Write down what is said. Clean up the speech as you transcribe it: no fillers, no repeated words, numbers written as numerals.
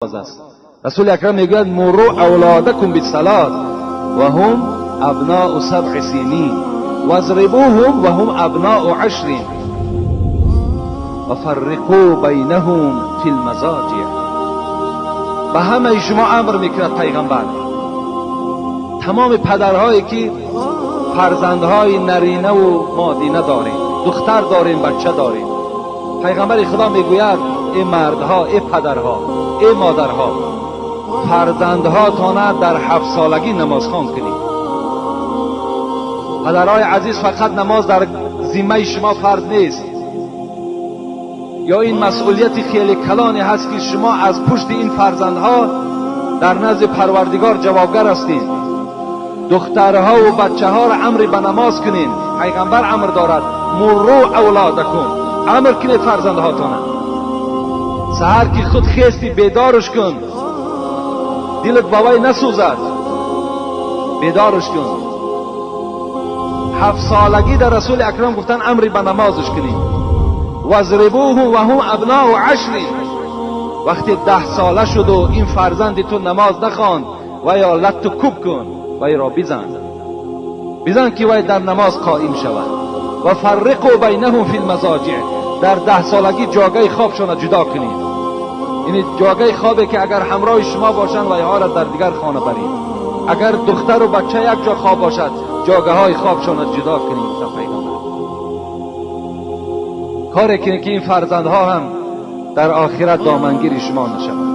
Аст. Расули Акрам мегӯяд: «Муру авлодакум биссалот ва ҳум абноу сабъи синин, вазрибуҳум ва ҳум абноу ашрин, ва фарриқу байнаҳум фил мазоҷиъ». Ба ҳамаи шумо амр мекунад пайғамбар, тамоми падарҳое ки фарзандҳои наринаву модина дорем, духтар дорем, бача дорем. Пайғамбари Худо мегӯяд: э мардҳо, э падарҳо, э модарҳо, фарзандҳотона дар 7-солагӣ намозхон кунед. Падарҳои азиз, фақат намоз дар зиммаи шумо фарз нест, ё ин масъулияти хеле калоне ҳаст, ки шумо аз пушти ин фарзандҳо дар назди Парвардигор ҷавобгар ҳастед. Духтарҳову бачаҳоро амри ба намоз кунед. Пайғамбар амр дорад: «Мурру авлодакум», амр кунед фарзандҳотона. Саҳар ки худ хести, бедорш кун, дилат ба вай насӯзад, бедорш кун. 7-солагӣ дар Расули Акрам гуфтан: амри ба намозш кунед. «Вазрибуҳум ва ҳум абноу ашрин». Вақте 10-сола шуду ин фарзанди ту намоз нахонд, ва ё латту кӯб кун, вайро бизан, бизан, ки вай дар намоз қоим шавад. «Ва фарриқу байнаҳум фил мазоҷиъ». Дар 10-солагӣ ҷогаи хобшона ҷудо кунед, яъне ҷогаи хобе ки агар ҳамроҳи шумо бошанд, вайҳоро дар дигар хона баред. Агар духтару бача як ҷо хоб бошад, ҷогаҳои хобшона ҷудо кунед. Пайғамбар, коре кунед, ки ин фарзандҳо ҳам дар охират домангири шумо нашаванд.